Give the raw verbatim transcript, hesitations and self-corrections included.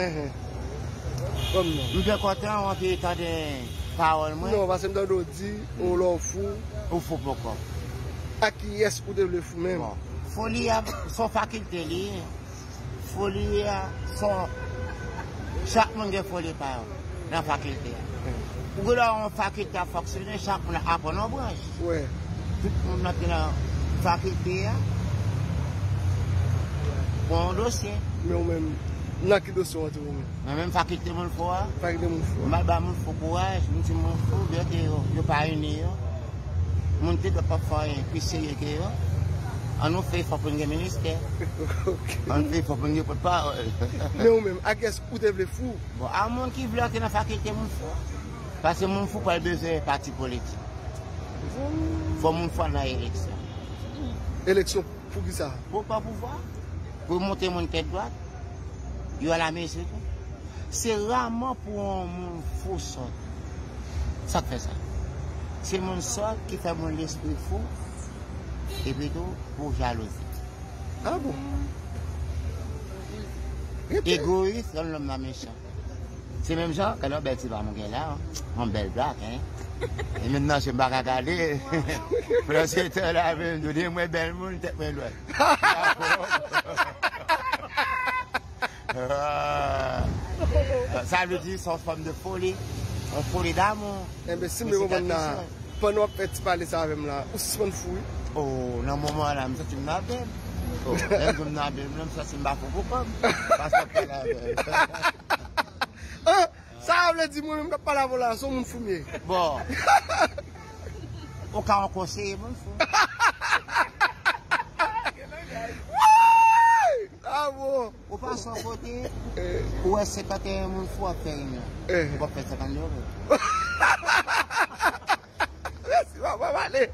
Enhen. Kòm non. M te kontan w te tande pawòl mwen. Non, paske m tande w di, ou lè w fou. Ou fou poko. Ak kiyès ou te vle fou menm? Bon. Foli a, se yon fakilte li ye. Foli a, se yon, chak moun gen foli pa yo nan fakilte a. Ou gen dwa yon fakilte ap fonksyone, chak moun ap aprann yon branch. Wè. Tout moun nan ki nan fakilte a, gen yon dosye. Men ou menm, nan ki dosye w antre ou menm? Mwen menm fakilte moun fou a. Fakilte moun fou a. M al ba moun fou kouraj, m di moun fou, byen ke yo, yo pa ini yo. Moun te dwèt p ap fè anyen pi serye ke yo. An nou fè efò pou n gen ministè. Ok. An nou fè efò pou n gen pòtpawòl. Men ou menm, a kiyès ou te vle fou? Bon, a moun ki vle antre nan fakilte moun fou. Paske moun fou pral bezwen pati politik. Fò moun fou al nan eleksyon. Eleksyon pou kisa? Pou pran pouvwa. Pou monte moun tèt dwat. Yo alamezi tou. Se raman pou yon moun fou sòt. Sa k fè sa? Se moun sòt ki fè moun lespri fou. Epi tou, pou jalouzi. Ah bon? Egoyis, rann lòm nan mechan. Se menm jan, gade yon bèl ti dam ou gen la, yon bèl blak, hein. E menm nan je m pa ka gade. Prensiptè la menm, tou de mwen bèl moun, tèt mwen dwèt. Ah. Sa vle di, se yon fòm de foli, yon foli damou. Enben, si m rekonprann la, pandan w ap fè ti pale sa avè m la, ou sispann fou, wi. Oh, nan moman la, m santi m nan avè m. Oh, lè m di m nan avè m, la, m santi m pa fou pou kò m. Paske w ap pale avè m. Ah, sa vle di mwen menm k ap pale avè w la, se yon moun fou m ye. Bon. Ou ka yon konseye moun fou. Woy! Ah bon? Ou pase yon kote, ou wè senkanteyen moun fou ap fè reyinyon. Eh. Ou p ap fè senkannde yo menm. Mèsi, papa, m ale.